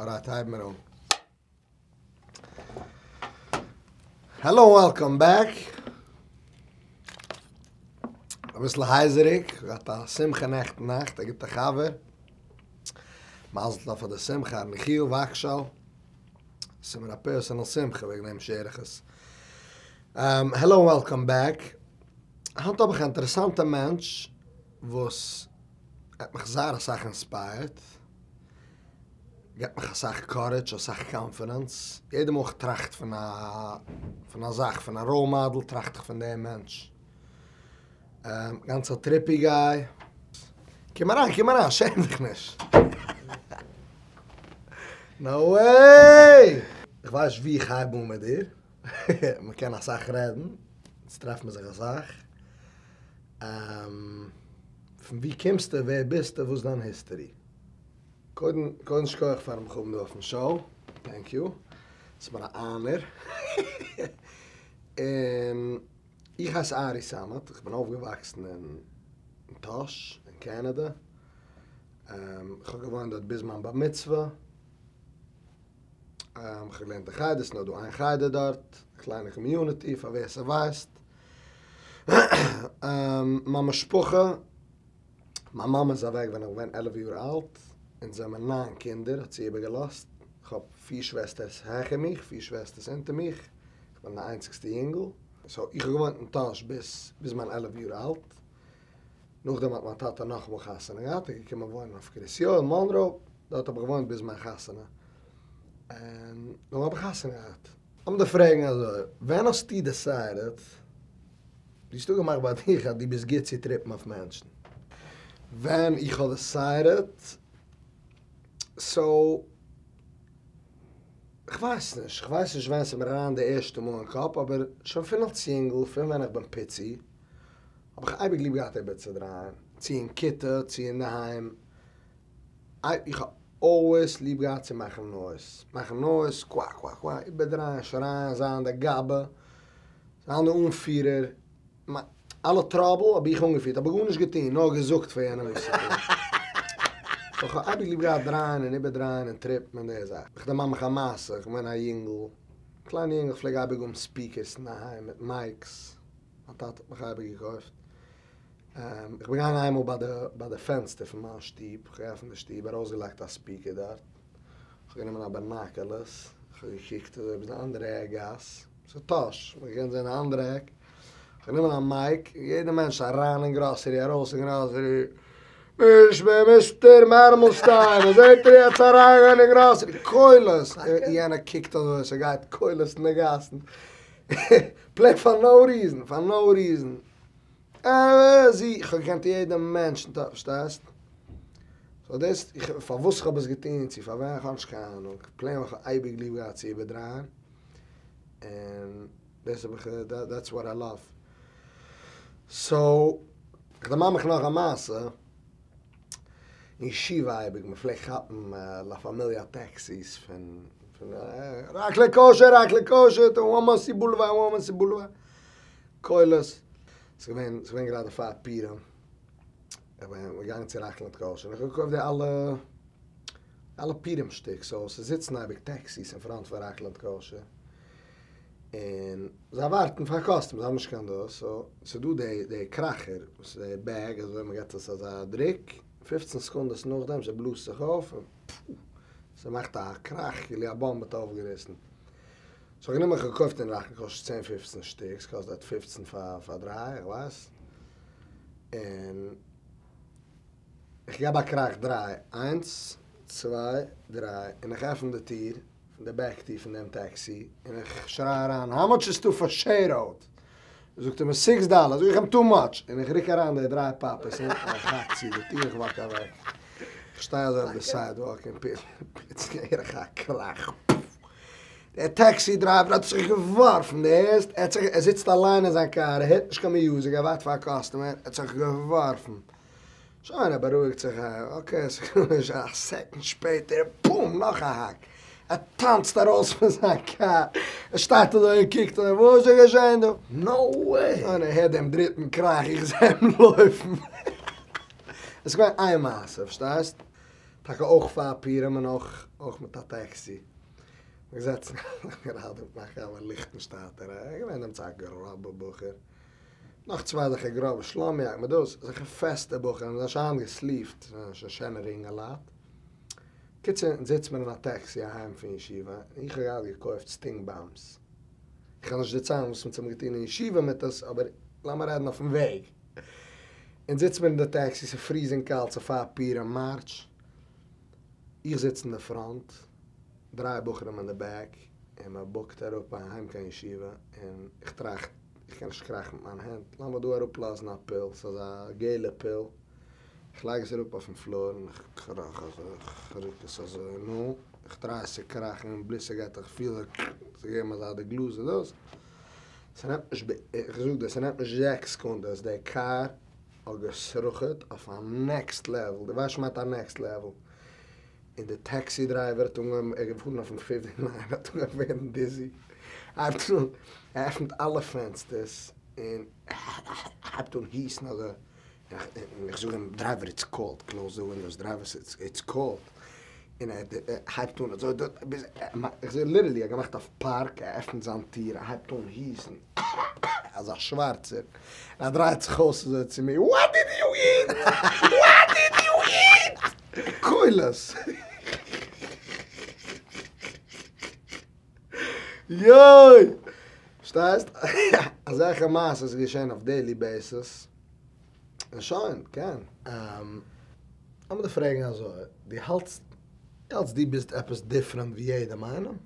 אלרייט הייבן מיר אן. העלא וועלקאם בעק. אביסל הייזעריג, געהאט א שמחה נעכטן נאכט, א גוטע חבר. מזל טוב פאר די שמחה, אהרן יחיאל וואגשאל. ס'איז מיר א פערסענעל שמחה וועגן דעם שער איך עס. העלא וועלקאם בעק. היינט האב איך א אינטערעסאנטע מענטש וואס האט מיך זייער אסאך אינספייערט. געבט מיך אסאך קארעדזש, אסאך קאנפידענס, יעדע מאל איך טראכט פון א פון א זאך, פון א ראול מאדעל, טראכט איך פון דעם מענטש. גאנץ א טריפי גיי. קום אריין, קום אריין, שעם דיך נישט. נאו וועי! איך ווייס נישט וואו איך הייב אן מיט דיר, מ'קען אסאך רעדן, אונז טרעפן מיר זיך אסאך. פון וואו קומסטו, ווער ביסטו, וואס איז דיין היסטערי? קודם קודם שכוח פארן מיך האבן דא אויפן שאו, טענק יו, ס'איז מיר א אנער. און איך הייס ארי סאמעט, איך בין אויפגעוואקסן אין טאהש אין קענעדע, איך האב געוואוינט דארט ביז מיין בר מצוה, איך האב געלערנט אין חדר, ס'איז נאר דא איין חדר דארט, א קליינע קאמיוניטי פאר ווער ס'ווייסט. מיין משפחה. מיין מאמע איז אוועק ווען איך בין געווען עלף יאר אלט, אונז זעמער ניין קינדער האט זי איבערגעלאזט, איך האב פיר שוועסטערס העכער מיך, פיר שוועסטערס אונטער מיך, איך בין די איינציגסטע יונגל, סאו איך האב געוואוינט אין טאהש ביז ביז מיין עלף יאר אלט, נאכדעם האט מיין טאטע נאכאמאל חתונה געהאט, איז געקומען וואוינען אויף קרית יואל, מאנרא, דארט האב איך געוואוינט ביז מיין חתונה, און נאכדעם האב איך חתונה געהאט. לאמיר דיר פרעגן אזוי, ווען האסטו דעסיידעט דו האסט אפגעמאכט ביי דיך אז דו ביסט גוט צו טריפן אויף מענטשן. ווען איך האב דעסיידעט, סאו, כ'ווייס נישט, כ'ווייס נישט ווען ס'איז מיר אריין די ערשטע מאל אין קאפ, אבער שוין פון אלס יונגל, פון ווען איך בין פיצי, האב איך אייביג ליב געהאט איבערצודרייען, צו אין כיתה, צו אינדערהיים, איך האב אלוועיס ליב געהאט צו מאכן נויז, מאכן נויז, קווא קווא קווא, איבערדרייען, שרייען, זיין די גבאי, זיין די אנפירער, אלע טראבל האב איך אנגעפירט, אבער גארנישט געטון, נאר געזאגט פאר יענעם וואס צו טון. סאו כ'האב אייביג ליב געהאט דרייען און איבערדרייען און טריפן און די זאכן. איך דערמאן מיך א מעשה, איך בין געווען א יונגל, קליינע יונגל, כ'פלעג אייביג האבן ספיקערס אינדערהיים מיט מייקס, מיין טאטע האט מיך אייביג געקויפט. איך בין געגאנגען איינמאל ביי די ביי די פענסטער פון מיין שטוב, איך האב געעפנט די שטוב, ארויסגעלייגט א ספיקער דארט, איך האב גענומען א ביינאקעלעס, איך האב געקוקט אזוי ביז די אנדערע עק גאס, ס'איז טאהש, מ'האט געקענט זען די אנדערע עק, איך האב גענומען א מייק, און יעדע מענטש אריין אין גראסערי ארויס אין גראסערי, בשם מיסטער מערמעלשטיין, מען זעט ער יעצט אריינגיין אין גראסערי, קולות, יענער קוקט אזוי, ס'גייט קולות אין די גאסן, פלעין פאר נאו ריזען, פאר נאו ריזען. אה זי, איך האב געקענט יעדע מענטש אין טאהש, פארשטייסט? סאו דאס, איך, פארוואס איך האב עס געטון, צו פארווען, איך האב נישט קיין אהנונג, פלעין ווייל איך האב אייביג ליב געהאט צו איבערדרייען, און דאס האב איך, דעטס וואט איי לאוו. סאו, איך דערמאן מיך נאך א מעשה, אין ישיבה אייביג, מען פלעגט כאפן לה פאמיליא טעקסיס פון, פון ראקלענד קאושער, ראקלענד קאושער, טו וואן מאנסי בולעווארד, וואן מאנסי בולעווארד. קולות, ס'איז געווען, ס'איז געווען גראדע פאר פורים, איך בין געגאנגען צו ראקלענד קאושער און איך האב געקויפט די אלע, אלע פורים שטיק, סאו ס'זיצן אייביג טעקסיס אין פראנט פון ראקלענד קאושער, און זיי ווארטן פאר קאסטומערס, זיי האבן נישט קיין דאס, סאו ס'איז דא די די קראכער, וואס איז די בעג, אזוי מ'געט עס אזא דריק, פופצן סעקונדעס נאכדעם ס'בלאזט זיך אויף און פו! ס'מאכט א קראך כאילו א באמבע האט אויפגעריסן. סאו כ'האב גענומען כ'האב געקויפט אין ראקלענד קאושער צען פופצן שטיק, ס'קאסט דארט פופצן פאר פאר דריי, איך ווייס, און איך געב א קראך דריי, איינס, צוויי, דריי, און איך עפן די טיר, פון די בעק טיר פון דעם טעקסי, און איך שריי אריין, האו מאטש איז טו פאר שרות? זאגט ער מיר סיקס דאלער, זאג איך אים טו מאטש, און איך רוק אריין די דריי פאפעס און איך האק צו די טיר איך וואק אוועק, איך שטיי אזוי אויף די סיידוואק און פלוצלינג הער איך א קראך, פוף! דער טעקסי דרייווער האט זיך געווארפן, דו הערסט? ער האט זיך, ער זיצט אליין אין זיין קאר, ער הערט נישט קיין מיוזיק, ער ווארט פאר א קאסטומער, ער האט זיך געווארפן. שוין, ער בארואיגט זיך, אקעי, עס איז גארנישט, א סעקאנד שפעטער, בום! נאך א האק! ער טאנצט ארויס פון זיין קאר, ער שטייט אזוי און קוקט אזוי, וואס איז געשען דא? נאו וועי! שוין, ער הערט דעם דריטן קראך, איך זע אים לויפן. עס איז געווען איין מעשה, פארשטייסט? טאקע אויך פאר פורים און אויך. אויך מיט א טעקסי, געזעצן גראדע מיט מיין חבר ליכטנשטאטער, ער איז געווען דעמאלטס א גראבע בחור, נאך צוויי אזעלכע גראבע שלומיאק מיט דאס, אזעלכע פעסטע בחורים, זענען שוין היינט געסליווט, זענען שוין שענערע אינגעלייט. קיצור, אונז זיצט מיר אין א טעקסי אהיים פון ישיבה, און איך האב געהאט געקויפט סטינק באמס. איך וועל נישט דערציילן וואס אונז האבן געטון אין ישיבה מיט עס, אבער לאמיר רעדן אויפן וועג. אונז זיצט מיר אין די טעקסי, ס'איז פריזינג קאלט, ס'איז פאר פורים מארטש. איך זיץ אין די פראנט, דריי בחורים אין די בעק, און מען בוקט אראפ אהיים קיין ישיבה, און איך טראכט, איך קען נישט קראכן מיט מיין הענט, לאמיר דא אראפלאזן א פיל, ס'איז אזא געלע פיל, איך לייג עס אראפ אויפן פלאר און איך קראך אזוי, איך רוק עס אזוי, נו, איך טריי עס צו קראכן און בלי ס'גייט איך פיל ס'געגעבן אזא די גלאז און דאס, ס'נעמט נישט, איך זאג דיר, ס'נעמט נישט זעקס סעקונדעס, די קאר האט געסרח'עט אויף א נעקסט לעוועל, דו ווייסט וואס מיינט א נעקסט לעוועל? און די טעקסי דרייווער האט אנגעהויבן, ער איז געפארן אויפן פיפטי ניין, האט אנגעהויבן ווערן דיזי, הייבט אן, ער עפנט אלע פענסטערס און הייבט אן הוסטן אזוי, און איך זאג אים, דרייווער איטס קאלד, קלאוז די ווינדאוס, דרייווער איטס קאלד, און ער הייבט אן אזוי דארט, ביז, איך זעה ליטערלי ער האט געמאכט א פארק, ער עפנט זיין טיר, ער הייבט אן הוסטן, אזא שווארצער, און ער דרייט זיך אויס אזוי צו מיר, וואט דיד יו איט? וואט דיד יו איט? קולות! יוי! פארשטייסט? אזעלכע מעשות איז געשען אויף דעילי בעיסיס. און שוין, קען. לאמיר דיר פרעגן אזוי, דו האלטסט, דו האלטסט דו ביסט עפעס דיפרענט ווי יעדעם איינעם?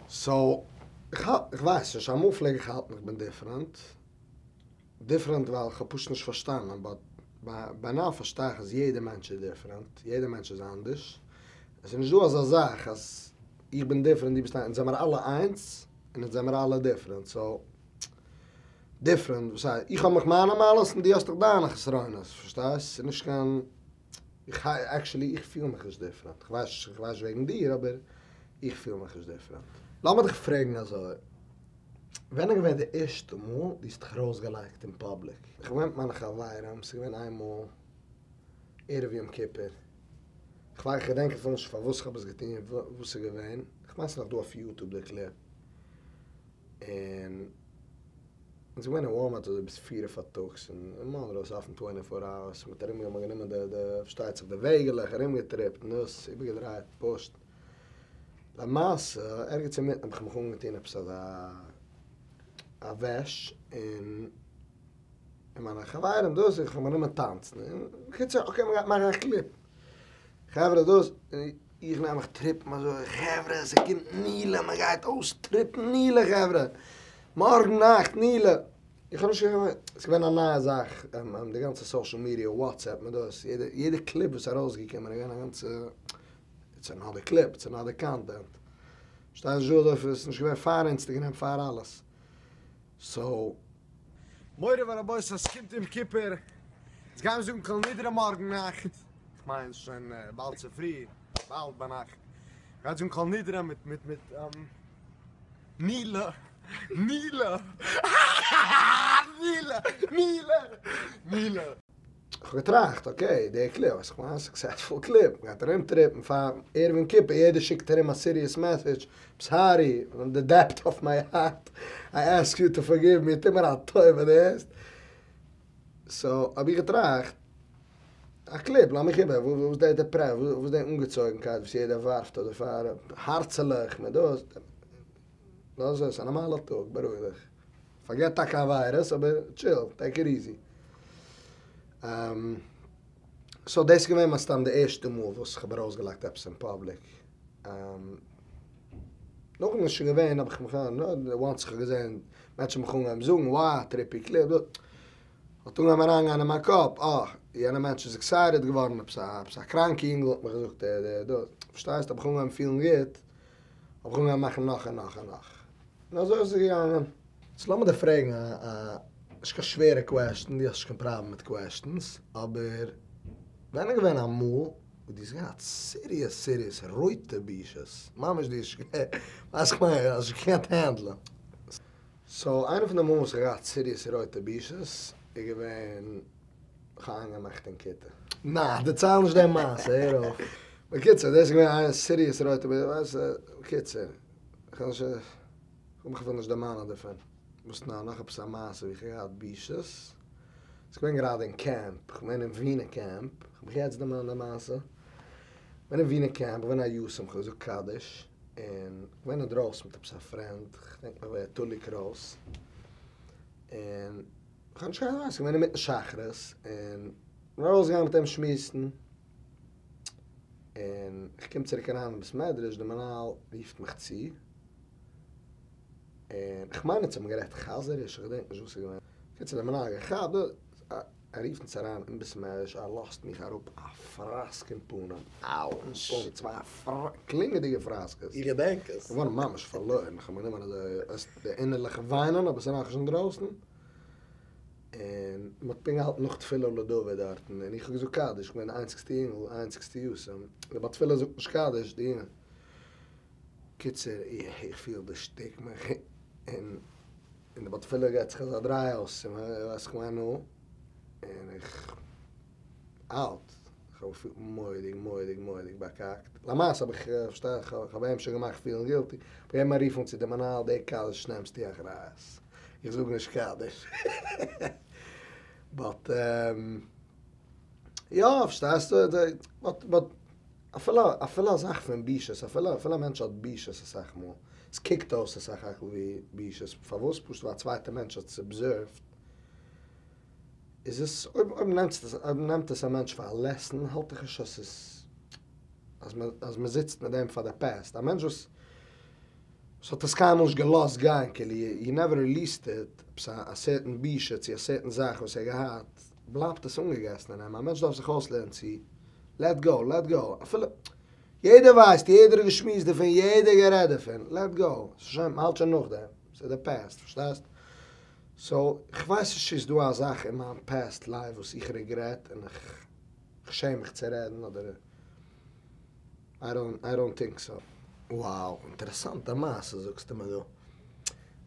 סאו, איך האלט, איך ווייס נישט, אמאל פלעג איך האלטן איך בין דיפרענט, דיפרענט ווייל איך האב פשוט נישט פארשטאנען, באט ביי נאו פארשטיי איך אז יעדע מענטש איז דיפרענט, יעדע מענטש איז אנדערש, עס איז נישט דא אזא זאך אז איך בין דיפרענט דו ביסט אנדערש, אונז זעמער אלע איינס און אונז זעמער אלע דיפרענט, סאו. דיפרענט, וואס הייסט? איך האב מיך מיינע מעלות און דו האסט דאך דיינע חסרונות, פארשטייסט? ס'איז נישט קיין, איך עקשעלי איך פיל מיך נישט דיפרענט, איך ווייס נישט איך ווייס נישט וועגן דיר אבער איך פיל מיך נישט דיפרענט. לאמיר דיך פרעגן אזוי, ווען איז געווען די ערשטע מאל דו האסט דיך ארויסגעלייגט אין פאבליק? איך בין געווען מיט מיינע חברים, ס'איז געווען איינמאל ערב יום כיפור, כ'ווייס כ'געדענק אפילו נישט פארוואס כ'האב עס געטון, וואס ס'איז געווען, כ'מיין ס'איז נאך דא אויף יוטוב די קליפ, און אונז געווען אין וואלמארט אזוי ביז פיר פארטאגס און אין מאנרא איז אפן טווענטי פאר אווערס מ'האט ארום מ'האט גענומען די די פארשטייט זיך די וועגעלעך ארום געטריפט און דאס איבערגעדרייט פושט למעשה ערגעץ אינמיטן האב איך מיך אנגעטון עפעס אזא א וועש און און מיינע חברים דאס איך האב מיך גענומען טאנצן און בקיצור אקעי מ'גייט מאכן א קליפ חברה דאס איך נעם מיך טריפן אזוי, חברה ס'קומט נעילה, מ'גייט אויסטריפן נעילה חברה, מארגן נאכט נעילה, איך האב נישט, ס'איז געווען א נייע זאך, די גאנצע סאושעל מידיע, וואטסעפפ מיט דאס, יעדע יעדע קליפ וואס איז ארויסגעקומען איז געווען א גאנצע, איטס אנאדער קליפ, איטס אנאדער קאנטענט, פארשטייסט נישט דא אזוי, ס'איז נישט געווען פאר אינסטעגרעם פאר אלעס, סאו. מורי ורבותי ס'קומט יום כיפור, אונז גיימיר זאגן כל נדרי מארגן נאכט. כ'מיין ס'איז שוין באלד צופרי, באלד ביינאכט. מ'גייט זאגן כל נדרי מיט מיט מיט נעילה, נעילה, נעילה, נעילה, נעילה. כ'האב געטראכט, אקעי, די קליפ, ווייסט כ'מיין, א סוקסעספול קליפ, מ'גייט ארום טריפן פאר ערב יום כיפור, יעדער שיקט ארום א סיריעס מעסעדזש, איים סארי, פראם די דעפט אף מיי הארט, איי עסק יו טו פארגיוו מי, טו מיר א טובה, דו הערסט? סאו האב איך געטראכט, א קליפ, לאז מיך איבער, וואס די דעפרע, וואס די אנגעצויגנקייט וואס יעדער ווארפט אדער פאר הארצעלעך מיט דאס, לאז עס, א נארמאלע טאג, בארואיג דיך, פארגעט טאקע עבירות, אבער טשיל, טעיק איט איזי. סאו דאס איז געווען מסתם די ערשטע מאל וואס איך האב ארויסגעלייגט עפעס אין פאבליק. נאכדעם איז שוין געווען האב איך מיך, וואנס איך האב געזען מענטשן האבן מיך אנגעהויבן זאגן, וואו, טריפי קליפ, האט אנגעהויבן אריינגיין אין מיין קאפ, אה, יענער מענטש איז עקסייטעד געווארן, עפעס א עפעס א קראנקע יונגל האט מיך געזאגט דער דער דאס, פארשטייסט, האב איך אנגעהויבן פילן גוט, האב איך אנגעהויבן מאכן נאך און נאך און נאך, און אזוי איז עס געגאנגען. סאו לאמיר דיר פרעגן א א, נישט קיין שווערע קוועשטן, דו האסט נישט קיין פראבלעם מיט קוועשטנס, אבער ווען איז געווען אמאל וואס דו האסט געהאט סיריעס סיריעס רויטע בושות, ממש דו האסט ווייסט כ'מיין, האסט נישט געקענט הענדלען. סאו איינע פון די מאל וואס איך האב געהאט סיריעס רויטע בושות איז געווען כ'האב איינגעמאכט אין כיתה. נעה, דערצייל נישט די מעשה, הער אויף. בקיצור, דאס איז געווען איין סיריעס רויטע בילד, ווייסט, בקיצור, כ'האב נישט, כ'וויל מיך אפילו נישט דערמאנען דערפון. וואס נאך? נאך עפעס א מעשה ווי כ'האב געהאט בושות. ס'איז געווען גראדע אין קעמפ, כ'בין אין ווינע קעמפ, כ'האב מיך יעצט דערמאנט די מעשה. כ'בין אין ווינע קעמפ, כ'בין א יתום, כ'האב געזאגט קדיש, און כ'בין אינדרויסן מיט עפעס א פרענד, כ'דענק נאך ווער, טולי קרויס, און כ'האב נישט געהאט, ס'איז געווען אינמיטן שחרית, און כ'בין ארויסגעגאנגען מיט אים שמועסן, און כ'קום צוריק אריין אין בית מדרש, די מנהל רופט מיך צו, און כ'מיין אונז האבן גערעדט חזר'יש, כ'געדענק נישט וואס ס'איז געווען, קיצור די מנהל האט געכאפט, ער רופט אונז אריין אין בית מדרש, ער לאזט מיך אראפ א פראסק אין פנים, אאו! אין פנים, צוויי קלינגעדיגע פראסקעס. איך געדענק עס. געווארן ממש פארלוירן, כ'האב מיר גענומען אזוי, ווייסט, די אינערליכע וויינען, אבער ס'איז נאכנישט אינדרויסן. און מ'האט פונקט געהאלטן נאך תפילה לדוד דארטן, און איך האב געזאגט קדיש, כ'בין די איינציגסטע יונגל, איינציגסטע יתום, די בעל תפילה זאגט נישט קדיש, די יונגל. קיצור, איך פיל דערשטיק מיך, און און די בעל תפילה געט זיך אזא דריי אויס צו מיר, ווייסט איך מיין נו, און איך אאוט, איך האב געפילט מורא'דיג מורא'דיג מורא'דיג באקאקט, למעשה האב איך, פארשטיי איך, איך האב אים שוין געמאכט פילן גילטי, איך געב א רוף אן צו די מנהל, די קדיש נעמסטו אחריות, איך זאג נישט קדיש, באט יא, פארשטייסטו, באט באט. אפילו אפילו א זאך פון בושות, אפילו אפילו א מענטש האט בושות אסאך מאל, עס קוקט אויס אסאך הכל ווי בושות, פארוואס? פשוט ווייל א צווייטע מענטש האט עס אבזערווד, איז עס, אויב אויב נעמט עס אויב נעמט עס א מענטש פאר א לעסן, האלט איך נישט אז ס'איז אז מען אז מען זיצט מיט דעם פאר די פעסט, א מענטש וואס וואס האט עס קיינמאל נישט געלאזט גיין, כאילו הי נעווער ריליעסד איט, עפעס א סערטען בושה צו א סערטען זאך וואס ער האט געהאט, בלייבט עס אנגעגעסן אין אים, א מענטש דארף זיך אויסלערנען צו לעט גאו, לעט גאו, אפילו יעדער ווייסט, יעדער האט געשמועסט דערפון, יעדער גערעדט דערפון, לעט גאו, ס'איז שוין, מ'האלט שוין נאכדעם, ס'איז די פעסט, פארשטייסט? סאו, כ'ווייס נישט צו ס'איז דא א זאך אין מיין פעסט לייף וואס איך ריגרעט און איך שעם מיך צו רעדן אדער איי דאנט, איי דאנט טינק סאו. Wow, אינטערעסאנטע מעשה זאגסטו מיר דא.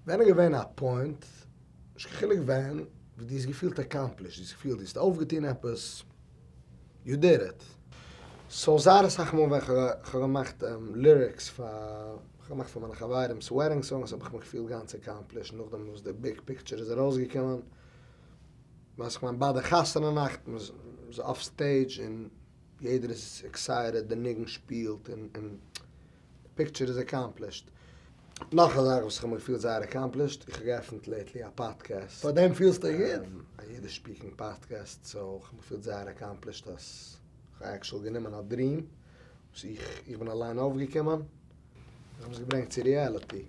ווען איז געווען א פוינט, נישט קיין חילוק ווען, וואס דו האסט געפילט אקאמפלישד, דו האסט געפילט דו האסט אויפגעטון עפעס, יו דיד איט. סאו זייער אסאך מאל ווען כ'האב געמאכט ליריקס פאר, כ'האב געמאכט פאר מיינע חברים'ס וועדינג סאנגס האב איך מיך געפילט גאנץ אקאמפלישד נאכדעם וואס די ביג פיקטשער איז ארויסגעקומען, ווייס איך מיין ביי די חתונה נאכט, מ'איז אויף סטעידזש און יעדער איז עקסייטעד, די ניגון שפילט און און די פיקטשער איז אקאמפלישד. נאך א זאך וואס איך האב מיך געפילט זייער אקאמפלישד, איך האב געעפנט לעיטלי א פאדקעסט. פאר דעם פילסטו גוט? א אידיש ספיקינג פאדקעסט, סאו איך האב מיך געפילט זייער אקאמפלישד אז איך האב עקשעלי גענומען א דריעם וואס איך איך בין אליין אויפגעקומען, איך האב עס געברענגט צו ריעליטי.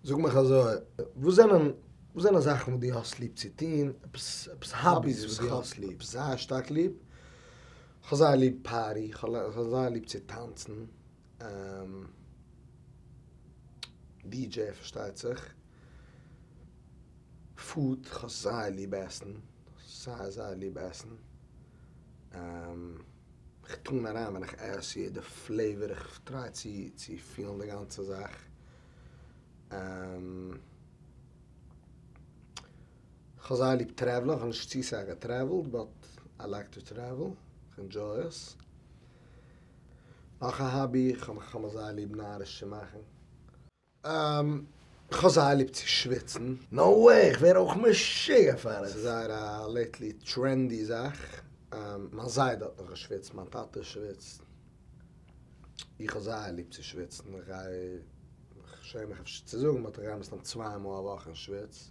זאג מיך אזוי, וואס זענען וואס זענען זאכן וואס דו האסט ליב צו טון, עפעס עפעס האביס וואס דו האסט ליב? זייער שטארק ליב, כ'האב זייער ליב פארטי, כ'האב זייער ליב צו טאנצן, די דזשעי פארשטייט זיך, פוד, כ'האב זייער ליב עסן, זייער זייער ליב עסן, כ'טאן אריין ווען איך עס יעדע פלעיווער, איך טריי צו צו פילן די גאנצע זאך. כ'האב זייער ליב טרעוולען, כ'האב נישט צו סאך געטרעוולט באט איי לייק טו טרעוול, כ'ענדזשוי עס. נאך א האבי, כ'האב מיך זייער ליב נאריש צו מאכן. כ'האב זייער ליב צו שוויצן. נאו וועי, כ'ווער אויך משוגע פאר עס. ס'איז זייער א לעיטלי טרענדי זאך. מיין זיידע האט נאך געשוויצט, מיין טאטע שוויצט. איך האב זייער ליב צו שוויצן, איך גיי, איך שעם מיך אפשר צו זאגן, באט איך גיי מסתם צוויי מאל א וואך אין שוויץ.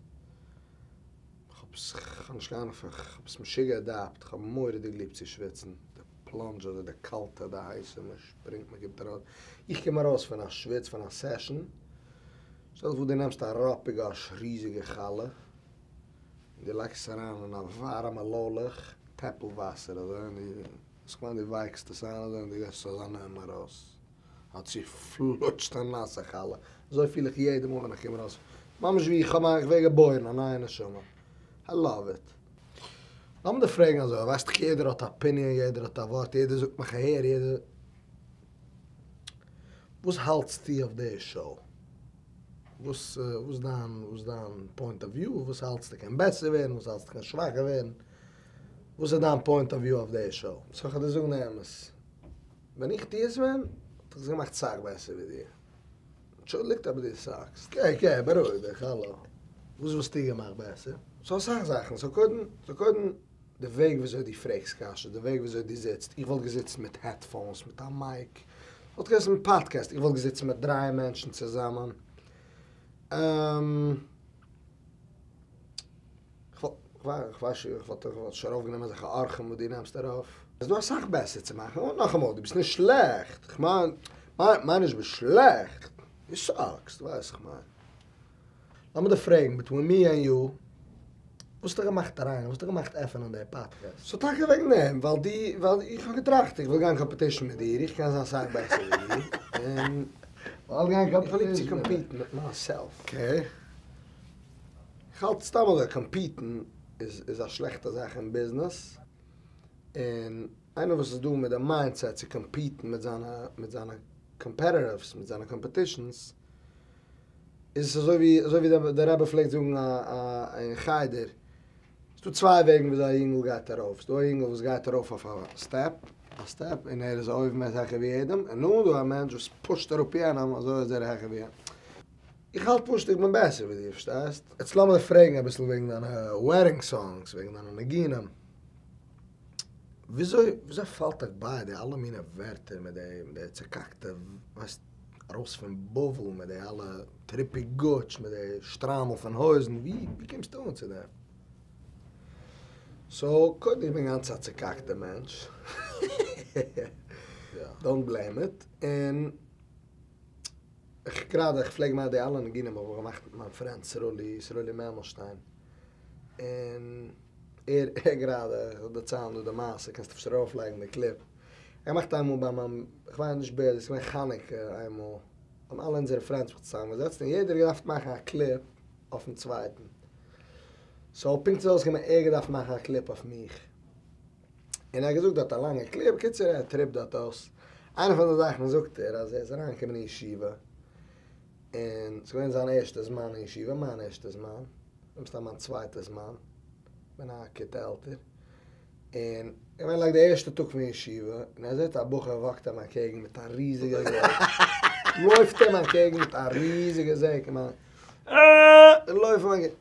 כ'האב עס, כ'האב נישט קיין אנונג, כ'האב עס משוגע עדאפט, כ'האב מורא'דיג ליב צו שוויצן, די פלאנדזש אדער די קאלטע, די הייסע, מען שפרינגט מען קומט ארויס, איך קום ארויס פון א שוויץ, פון א סעשאן, שטעל דיך פאר דו נעמסט א ראפאגאש ריזיגע חלה, און דו לייגסט עס אריין אין א ווארעמע לאלעך טעפל וואסער אזוי, און דו. כ'מיין דו ווייקסט עס איין אזוי און דו געסט עס אזא נעם ארויס. א צופלוטשטע נאסע חלה. אזוי פיל איך יעדע מאל ווען איך קום ארויס. ממש ווי איך האב איך ווער געבוירן א נייע נשמה. איי לאוו איט. לאמיר דיר פרעגן אזוי, ווייסט דאך יעדער האט א אפיניען, יעדער האט א ווארט, יעדער זאגט מיך אהער, יעדער. וואס האלטסטו אויף די שאו? וואס וואס דיין וואס דיין פוינט אוו וויו? וואס האלטסטו קען בעסער ווערן? וואס האלטסטו קען שוואכער ווערן? וואס איז דיין פוינט אוו וויו אויף די שאו? סאו כ'וועל דיר זאגן די אמת, ווען איך טוה עס ווען, וואלט איך עס געמאכט סאך בעסער ווי דיר. אנטשולדיגט אבער דו סאקסט. אקעי אקעי בארואיג דיך, האלא. וואס וואלסטו געמאכט בעסער? סאו אסאך זאכן, סאו קודם, סאו קודם די וועג וויאזוי דו פרעגסט קשיות, די וועג וויאזוי דו זיצט, איך וואלט געזיצן מיט העדפאונס, מיט א מייק, וואלט געהייסן פאדקעסט, איך וואלט געזיצן מיט דריי מענטשן צוזאמען, כ'ווייס נישט, איך וואלט נישט ארויפגענומען אזעלכע אורחים וואס דו נעמסט ארויף. ס'איז דא אסאך בעסער צו מאכן, און נאכאמאל, דו ביסט נישט שלעכט, כ'מיין, מיין נישט ביסט שלעכט, דו סאקסט, ווייסט כ'מיין. לאמיר דיר פרעגן, ביטווין מי ענד יו, וואס האט דיך געמאכט אריין, וואס האט דיך געמאכט עפענען די פאדקעסט? סאו טאקע וועגן דעם, ווייל דו, ווייל איך האב געטראכט איך וויל גיין קאמפעטישן מיט דיר, איך קען זיין אסאך בעסער ווי דיר, און איך האב ליב צו קאמפיטן מיט מייסעלף. אקעי. איך האלט סתם אזוי קאמפיטן איז איז א שלעכטע זאך אין ביזנעס, און איינער וואס איז דא מיט די מיינדסעט צו קאמפיטן מיט זיינע מיט זיינע קאמפעטיטארס מיט זיינע קאמפעטישאנס, איז עס אזוי ווי אזוי ווי דער רבי פלעגט זאגן אין חדר, ס'דא צוויי וועגן וויאזוי א יונגל גייט ארויף, ס'דא א יונגל וואס גייט ארויף אויף א סטעפ, א סטעפ, און ער איז אויבן ער איז העכער ווי יעדעם, און נאכדעם דא א מענטש וואס פושט אראפ יענעם אזוי איז ער העכער ווי יענעם. איך האלט פשוט איך בין בעסער ווי דיר, פארשטייסט? יעצט לאמיר דיך פרעגן אביסל וועגן דיינע וועדינג סאנגס, וועגן דיינע ניגונים. וויאזוי וויאזוי פאלט דיך ביי די אלע מינע ווערטער מיט די מיט די צוקאקטע ווייסט ארויס פון בבל מיט די אלע טריפי גוטש מיט די שטריימל פון הויזן ווי ווי קומסטו אן צו דעם? סאו קודם איך בין גאנץ א צוקאקטע מענטש דאונט בלעים איט און איך גראדע איך פלעג מאכן די אלע ניגונים האב איך געמאכט מיט מיין פרענד סרולי סרולי מערמעלשטיין און ער ער גראדע איך וועל דערציילן דא די מעשה קענסט אפשר ארויף לייגן די קליפ ער מאכט איינמאל ביי מיין איך ווייס נישט ווער ס'איז געווען חנוכה איינמאל האבן אלע אונזערע פרענדס זיך צוזאם געזעצט און יעדער האט געדארפט מאכן א קליפ אויפן צווייטן סאו פונקט איז אויסגעקומען ער האט געדארפט מאכן א קליפ אויף מיך און ער האט געזאגט דארט א לאנגע קליפ, קיצור ער טריפט דארט אויס, איינע פון די זאכן זאגט ער אז ער איז אריינגעקומען אין ישיבה, און ס'איז געווען זיין ערשטע זמן אין ישיבה, מיין ערשטע זמן, מסתם מיין צווייטע זמן, כ'בין א כיתה עלטער, און געווען לייק די ערשטע טאג פון ישיבה, און ער זעט א בחור וואקט אים אקעגן מיט א ריזיגע זעג, לויפט אים אקעגן מיט א ריזיגע זעג, און לויפט אים אקעגן.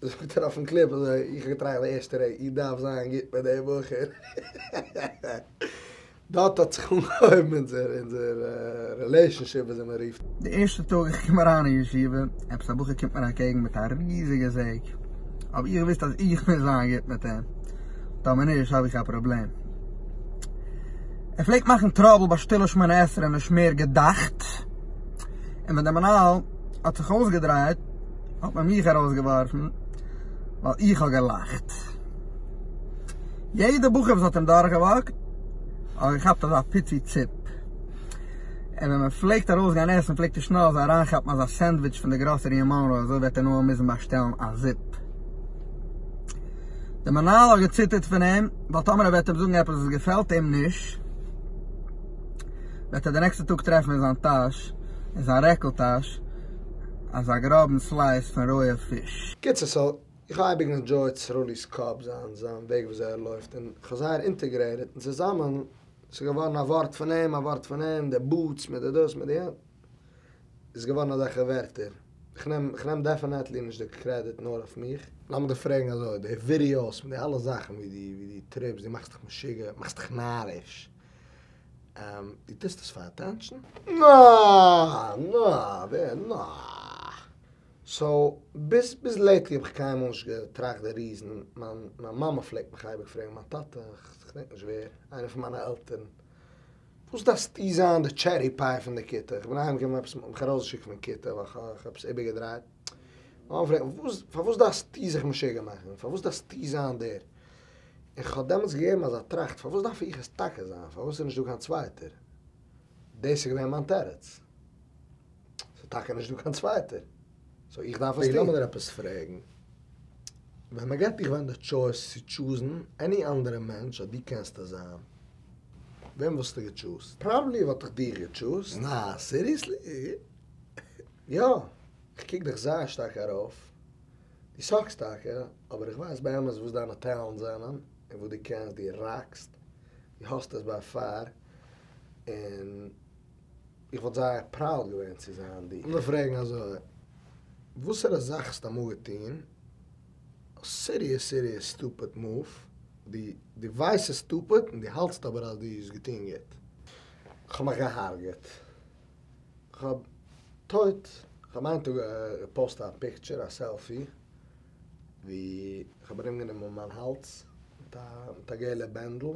זאגט ער אויפן קליפ אזוי, איך האב געטראכט די ערשטע רגע, איך דארף זיין גוט מיט דעם בחור. דארט האט זיך אנגעהויבן אונזער אונזער רילעישאנשיפ וויאזוי מען רופט. די ערשטע טאג איך קום אריין אין ישיבה, עפעס א בחור קומט מיר אקעגן מיט א ריזיגע זעג, האב איך געוואוסט אז איך מוז זיין גוט מיט אים, טאמער נישט האב איך א פראבלעם. ער פלעגט מאכן טראבל ביי שטילע שמונה עשרה נישט מער געדאכט, און ווען דער מנהל האט זיך אויסגעדרייט, האט מען מיך ארויסגעווארפן ווייל איך האב געלאכט. יעדע בחור וואס האט אים דורכגעוואקט האט געכאפט אזא פיצי ציפ. און ווען מען פלעגט ארויסגיין עסן פלעגט ער שנעל אזוי אריינכאפן אזא סענדוויטש פון די גראסערי אין מאנרא אזוי וועט ער נאר מוזן באשטעלן א זופ. דער מנהל האט געציטערט פון אים ווייל טאמער ער וועט אים זאגן עפעס וואס געפעלט אים נישט וועט ער די נעקסטע טאג טרעפן אין זיין טאש, אין זיין רעקל טאש, אזא גראבן סלייס פון רויע פיש. קיצור, סאו, איך האב אייביג ענדזשויט סרולי'ס קאפ, זיין זיין וועג וויאזוי ער לויפט, און כ'האב זייער אינטעגרעיטעד, און צוזאמען, ס'איז געווארן א ווארט פון אים, א ווארט פון אים, די בוטס מיט די דאס מיט די יענץ, איז געווארן אזעלכע ווערטער. כ'נעם כ'נעם דעפענעטלי נישט די קרעדיט נאר אויף מיך. לאמיר דיך פרעגן אזוי, די ווידיאוס מיט די אלע זאכן ווי דו ווי דו טריפסט, דו מאכסט דיך משוגע, מאכסט דיך נאריש, דו טוסט עס פאר אטענשאן? נא! נא! ווער? נא! סאו, ביז ביז לעיטלי האב איך קיינמאל נישט געטראכט די ריזען, מיין מיין מאמע פלעגט מיך אייביג פרעגן, מיין טאטע, כ'דענק נישט ווער, איינער פון מיינע עלטערן, וואס דארפסטו זיין די טשערי פיי פון די כיתה? איך בין אהיימגעקומען עפעס מ'האט מיך ארויסגעשיקט פון כיתה ווייל כ'האב עפעס איבערגעדרייט, מיין מאמע פרעגט מיך, וואס פארוואס דארפסטו זיך משוגע מאכן? פארוואס דארפסטו זיין דער? און כ'האב דעמאלטס געגעבן אזא טראכט, פארוואס דארף איך עס טאקע זיין? פארוואס איז נישטא קיין צווייטער? דאס איז געווען מיין תירוץ. ס'איז טאקע נישטא קיין צווייטער, סאו איך דארף עס טון. לאמיר דיר עפעס פרעגן, ווען מ'געט דיך ווען די טשויס צו טשוזן עני אנדערע מענטש אז דו קענסט עס זיין, וועם וואלסטו געטשוזט? פראבעבלי וואלט איך דיך געטשוזט. נא, סיריעסלי? יא! כ'קוק דיך זייער שטארק ארויף. דו סאקסט טאקע, אבער איך ווייס באמת וואס דיינע טעלענטס זענען, און וואס דו קענסט, דו ראקסט, דו האסט עס ביי פאר, און איך וואלט זייער פראוד געווען צו זיין דו. לאמיר פרעגן אזוי, וואסערע זאך האסטו אמאל געטון, א סיריעס סיריעס סטופיד מאוו, דו דו ווייסט ס'איז סטופיד און דו האלטסט אבער אז דו האסט געטון גוט? כ'האב מיך געהארגעט. כ'האב טויט. כ'האב איין טאג געפאוסט א פיקטשער, א סעלפי, ווי כ'האב ארומגענומען מיין האלז מיט א מיט א געלע בענדל,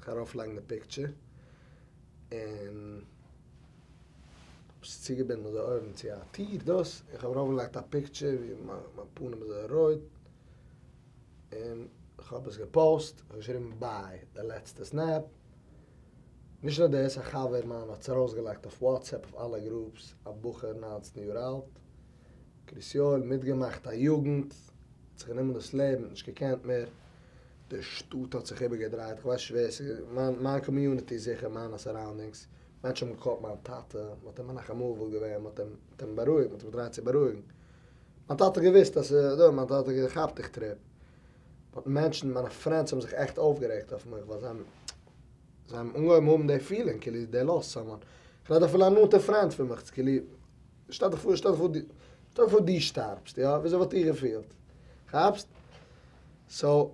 כ'גיי ארויפלייגן די פיקטשער, און כ'האב עס צוגעבינדן אזוי אויבן צו א טיר דאס, און כ'האב ארויפגעלייגט א פיקטשער ווי מיין פנים איז אזוי רויט, און כ'האב עס געפאוסט, כ'האב געשריבן ביי די לעצטע סנעפ. נישט נאר דאס, א חבר מיינע האט עס ארויסגעלייגט אויף וואטסעפפ אויף אלע גרופס, א בחור ניינצן יאר אלט, קרית יואל, מיטגעמאכט א יוגנט, האט זיך גענומען דאס לעבן, האט נישט געקענט מער, די שטאט האט זיך איבערגעדרייט, איך ווייס נישט ווער ס'איז, מיין מיין קאמיוניטי זיכער, מיינע סאראונדינגס, מענטשן האבן געקאלט מיין טאטע, מען האט אים מנחם אבל געווען, מען האט אים מען האט אים בארואיגט, מען האט אים געטרייט צו בארואיגן, מיין טאטע האט געוואוסט אז ס'איז דא, מיין טאטע האט געכאפט איך טריפ. באט מענטשן, מיינע פרענדס האבן זיך עכט אויפגערעגט אויף מיך ווייל זיי האבן זיי האבן אנגעהויבן האבן די פילינג כאילו דעי לאסט סאמאן. כ'רעד אפילו א נאנטע פרענד פון מיך, כאילו, שטעל דיך פאר, שטעל דיך פאר דו, שטעל דיך פאר דו שטארבסט, יא? וויאזוי וואלט איך געפילט? כאפסט? סאו,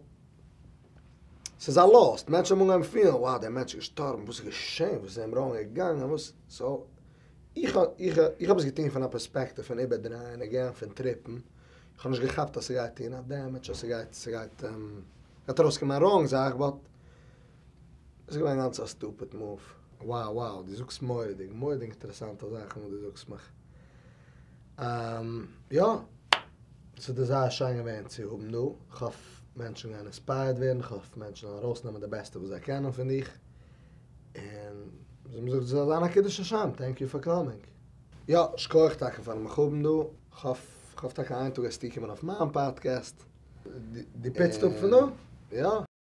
ס'איז א לאס, מענטשן האבן אנגעהויבן פילן, wow דער מענטש איז געשטארבן, וואס איז געשען, וואס איז אים ראנג געגאנגען, וואס, סאו, איך האב, איך, איך האב עס געטון פון א פערספעקטיוו פון איבערדרייען עגעין פון טריפן, איך האב נישט געכאפט אז ס'גייט טון א דעמעדזש אז ס'גייט ס'גייט גייט ארויסקומען א ראנג זאך באט ס'איז געווען גאנץ א סטופיד מאוו. Wow wow דו זאגסט מורא'דיג מורא'דיג אינטערעסאנטע זאכן וואס דו זאגסט מיך. יא ס'איז דיר זייער שיין געווען צו האבן דא, כ'האף מענטשן גייען אינספייערד ווערן, כ'האף מענטשן וועלן ארויסנעמען די בעסטע וואס זיי קענען פון דיך, און ווי מ'זאגט ס'זאל זיין א קידוש השם, טענק יו פאר קאמינג. יא, שכוח טאקע פארן מיך האבן דא, כ'האף כ'האף טאקע איין טאג וועסטו קומען אויף מיין פאדקעסט. דו פיצט אפ פון דא? יא.